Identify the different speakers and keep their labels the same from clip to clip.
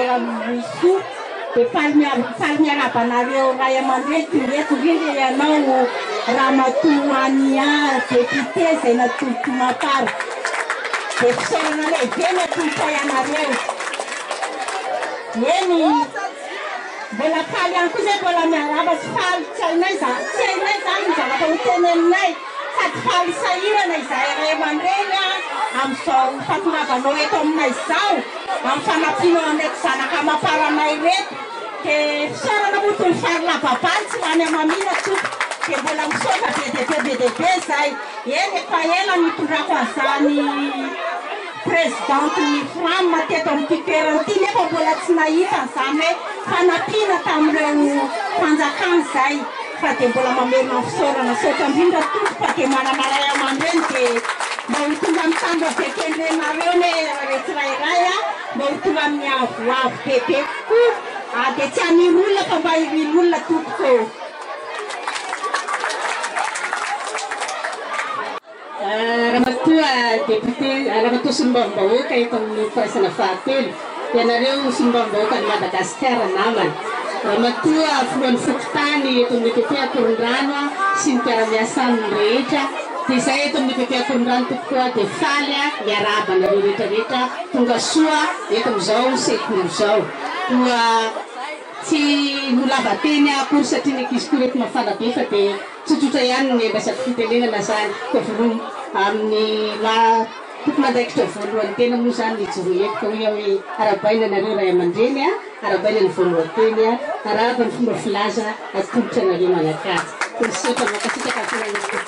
Speaker 1: Ranoisoa. Dia faly faly miarahaba anareo ray aman-dreny tonga eto, indrindra ianao Ramatoa Ania député izay natolotro Mapar. Dia fisaorana lehibe no atolotray anareo. Eny, mbola faly ihany koa izay mbola miarahaba sy faly tsy hainay izany, tsy hainay izany ny zavatra ho teneninay. Sady faly sahirana izahay ray aman-dreny amin'izao fahatongavanao eto aminay izao, amin'ny fanampianao an'ireto zanaka amam-paranay ireto. Dia fisaorana moa toy ny fary lava-bary tsy lany hamamiana tompoko. Dia mbola misaotra be dia be be dia be izahay. Eny, efa ela no nitondrako an'izany Présidente-n'ny Fram teto amin'ity toerana ity nefa mbola tsy nahita an'izany hoe fanampiana tamin'ireo fanjakana izay fa dia mbola mamerina ny fisaorana. Misaotra indrindra tompoko fa dia manana ray aman-dreny dia mba ho tonga amin'ny tanjona izay kendrenareo anie ianareo tsirairay a, mba ho tonga amin'ny avoavo bebe kokoa ary dia tsy haniry olona fa mba hirin'olona tompoko ô.
Speaker 2: Ramatoa député, Ramatoa Solombavambahoaka eto amin'ny firaisana fahatelo, ianareo Solombavambahoakan'i Madagasikara namana, Ramatoa Filohan'ny Fokontany eto amin'ny EPP Ankorondrano sy ny mpiara-miasa aminy rehetra, dia izay eto amin'ny EPP Ankorondrano tompoko dia faly miarahaba anareo rehetra rehetra tonga soa eto amin'izao sekoly izao. Koa tsy ho lava teny aho akory satria ny ankizy koa ireto mafana be fa dia Tsotsotra ihany ny andraisako fitenenana zany fa voalohany amin'ny maha tompon'andraikitra voalohany tena moa zany ny ijoroa eto ka hoy aho hoe arahabaina anareo ray aman-dreny a, arahabaina ny voalohan-teny a, arahaba ny fomba filaza atolotra anareo manakaja. Dia misaotra mankasitraka ny fihainoana.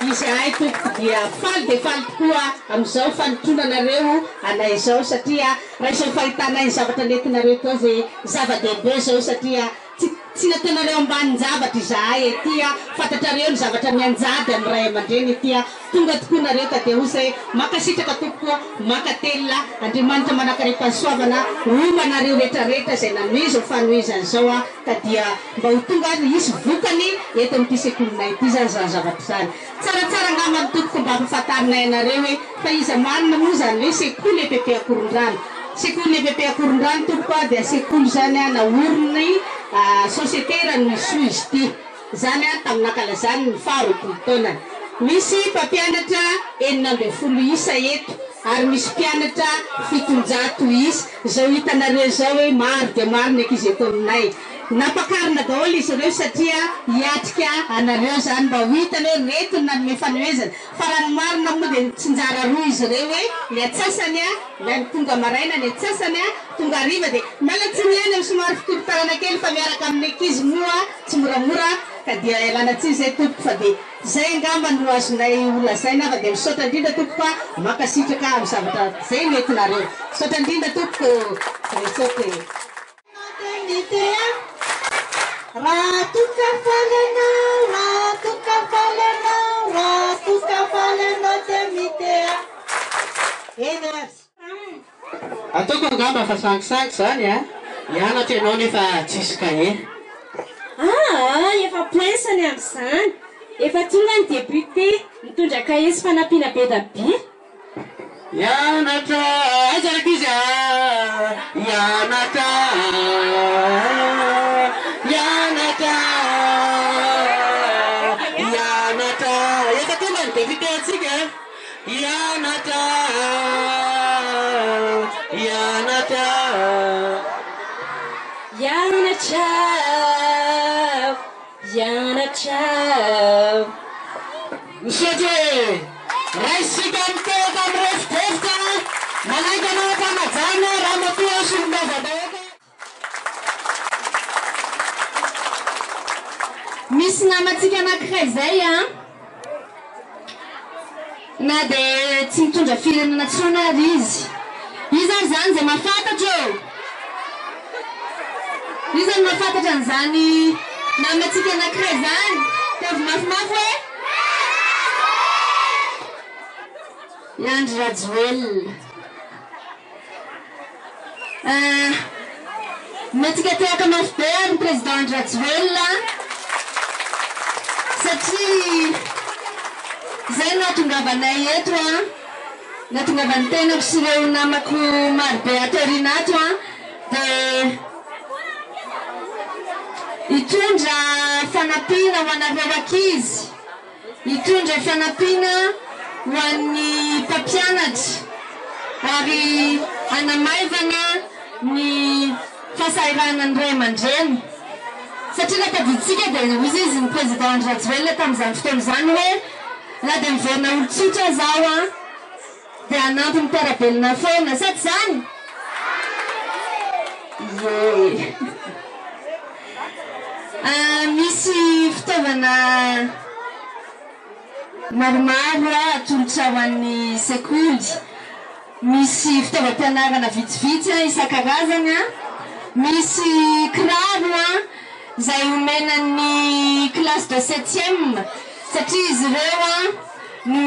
Speaker 2: Izahay tompoko dia faly dia faly tokoa amin'izao fanotronanareo anay izao satria raha izao fahitanay ny zavatra nentinareo tao dia zava-dehibe izao satria Tsy tsy nataonareo ambanin-javatra izahay ety a! Fantatrareo ny zavatra mianjady amin'ny ray aman-dreny ety a! Tonga tokoa nareo ka dia osa e! Mankasitraka tompoko a! Mankatelina! Andriamanitra manankarem-pahasoavana homba anareo retraretra izay nanohy izao fanohizana izao a! Ka dia mba ho tonga ary hisy vokany eto amin'ity sekolinay ity izany izany zavatra izany. Tsaratsara angamba ny tompoko mba ampafantarinay anareo hoe fa iza marina moa izany hoe sekoly EPP Ankorondrano. Sekoly EPP Ankorondrano tompoko a dia sekoly izany a naorin'ny société Ranoisoa izy ity. Izany a tamin'ny nankalazany ny faha 20 taonany. Misy mpampianatra 16 isa eto ary misy mpianatra 700 isa. Izao hitanareo izao hoe maro dia maro ny ankizy eto aminay. Nampakarina daholo izy ireo satria hiatrika anareo izany mba ho hitany hoe reto no nanome fanomezana fa raha ny marina moa dia nitsinjara roa izy ireo hoe ny atsasany ilay ny tonga maraina ny atsasany tonga hariva dia miala tsiny ihany amin'ny somary fikorontanana kely fa miaraka amin'ny ankizy moa tsy moramora ka dia ialana tsiny izay tompoko fa dia izay angamba no azonay ho lazaina fa dia misaotra indrindra tompoko a mankasitraka amin'ny zavatra izay nentinareo misaotra indrindra tompoko misaotra e.
Speaker 3: Raha toa ka faly ianao, raha toa ka faly ianao, raha toa ka faly ianao dia miteha. Eny ary.
Speaker 4: Ataoko angamba fa sangisangy izany a! Hianatra ianao nefa tsisy kahie.
Speaker 5: Aa efa poinsa ny amin'izany. Efa tonga ny député, mitondra kahie sy fanampiana be da be.
Speaker 4: Hianatra aiza rankizy a! Hianatra Hianatra Hianatra Efa tonga ny député antsika a! Hianatra Hianatra
Speaker 5: Hianatra Hianatra
Speaker 4: Misaotra e! Raisintsika mitehaka mirefodrefotra manaingana am-panajana Ramatoa Solombavambahoaka.
Speaker 5: Misy namantsika anankiray izay an, na dia tsy mitondra firenena intsony ary izy. Iza ary izany izay mahafantatra ô? Iza no mahafantatra an'izany namantsika anankiray izany? Ataovy mafimafy hoe. I Andry Rajoelina. Ah, omentsika tehaka mafy be ary ny Président Andry Rajoelina satria izay no nahatongavanay eto an, nahatongavan'ny tenako sy ireo namako maro be ato aoriana ato an.
Speaker 6: Dia hitondra fanampiana ho anareo ankizy, hitondra fanampiana ho an'ny mpampianatra ary hanamaivana ny fahasahiranan'ny ray aman-dreny. Satria raha tadidintsika dia hoy izy ny Président Andry Rajoelina tamin'izany fotoana izany hoe na dia miverina olon-tsotra aza aho an, Dia hanampy ny mpiara-belona foana, sa tsy izany? Ie. Misy fitaovana maromaro atolotra ho an'ny sekoly. Misy fitaovam-pianarana vitsivitsy isan-karazany. Misy kiraro izay omena ny classe de septième satria izy ireo no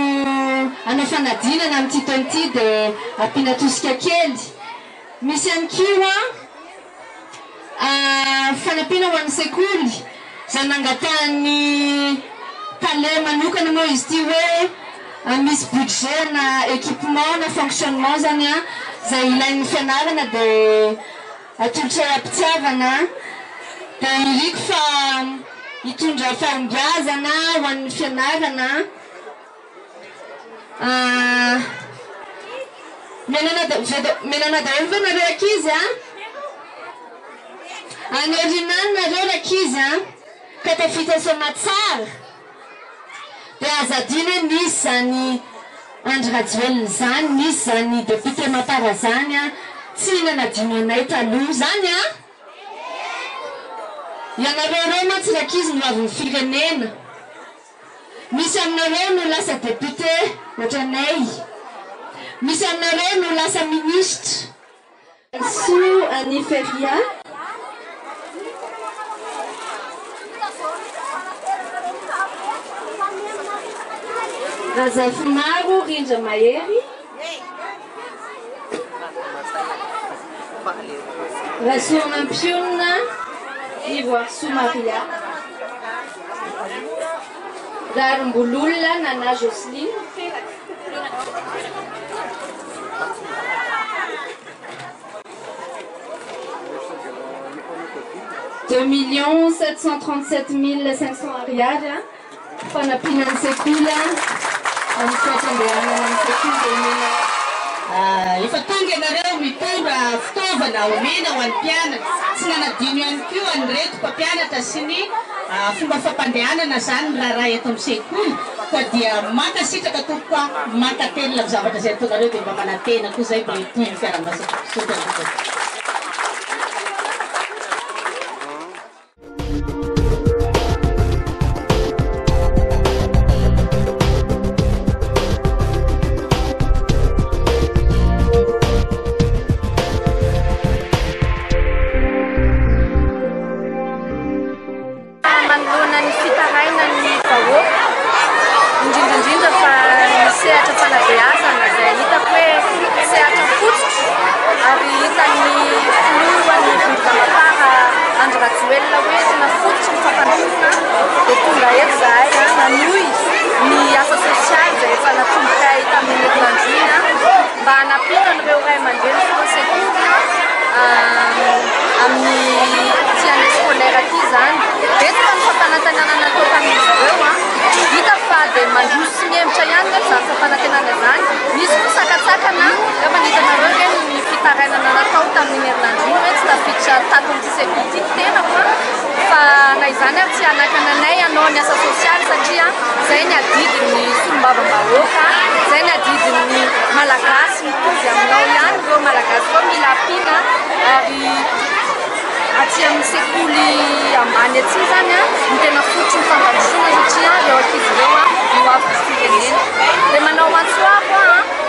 Speaker 6: hanao fanadinana amin'ity taona ity dia ampiana tosika kely. Misy ihany koa fanampiana ho an'ny sekoly izay nangatahan'ny tale manokana moa izy ity hoe misy budget na équipement na fonctionnement izany izay ilain'ny fianarana dia atolotray am-pitiavana dia iriko fa hitondra fahombiazana ho an'ny fianarana. Menana menana daholo ve nareo ankizy a? Any aoriana any nareo rankizy a, ka tafita soamatsara dia aza adino hoe nisy izany Andry Rajoelina izany, nisy izany député Mapar izany a, tsy nanadino anay taloha izany a! Ianareo ireo mantsy rankizy no hoavin'ny firenena. Misy aminareo no lasa député ohatranay. Misy aminareo no lasa ministre.
Speaker 5: Soa an'i Feria. Razafimaro Rindra Mahery. Rasoamampionona Ivoarisoa Maria. Raharimbololona Nana Jocelyne. 2 737 500 ariary fanampiana ny sekoly amin'ny fampandehanana ny sekoly dia omena.
Speaker 2: Efa tonga ianareo mitondra fitaovana omena ho an'ny mpianatra. Tsy nanadino ihany koa an'ireto mpampianatra sy ny fomba fampandehanana izany ny raharaha eto amin'ny sekoly. Koa dia mankasitraka tompoko a, mankatelina amin'ny zavatra izay ataonareo dia mba manantena koa izay mbola hitohy ny fiaraha-miasa tompoko. Misaotra indrindra.
Speaker 7: Manoloana ny fitarainan'ny vahoaka, indrindra indrindra fa ny sehatra fanabeazana izay hitako hoe sehatra fototra ary hitan'ny filohan'ny vondrona Mapar Andry Rajoelina hoe tena fototry ny fampandrosoana dia tonga eto izahay nanohy ny asa sosialy izay efa natombokay tamin'iny herinandro iny mba hanampiana an'ireo ray aman-dreny sy ireo sekoly amin'ny année scolaire ity izany. Betsaka ny fampanantenana natao tamin'izy ireo. Hita fa dia mandroso sy mihemotra ihany nefa izany fampanantenana izany. Misy koa sakantsakana, angamba ny hitanareo ireny ny fitarainana natao tamin'iny herinandro iny hoe tsy tafiditra tato amin'ity sekoly ity ny tenako. Fa na izany ary tsy hanakana anay hanao ny asa sosialy satria izay ny adidin'ny solombavambahoaka, izay ny adidin'ny Malagasy mitovy aminao ihany ireo Malagasy ireo mila ampiana ary aty amin'ny sekoly ambany aty izany no tena fototry ny fampandrosoana satria ireo ankizy ireo no ho avin'ny firenena. Dia manao antso avo aho.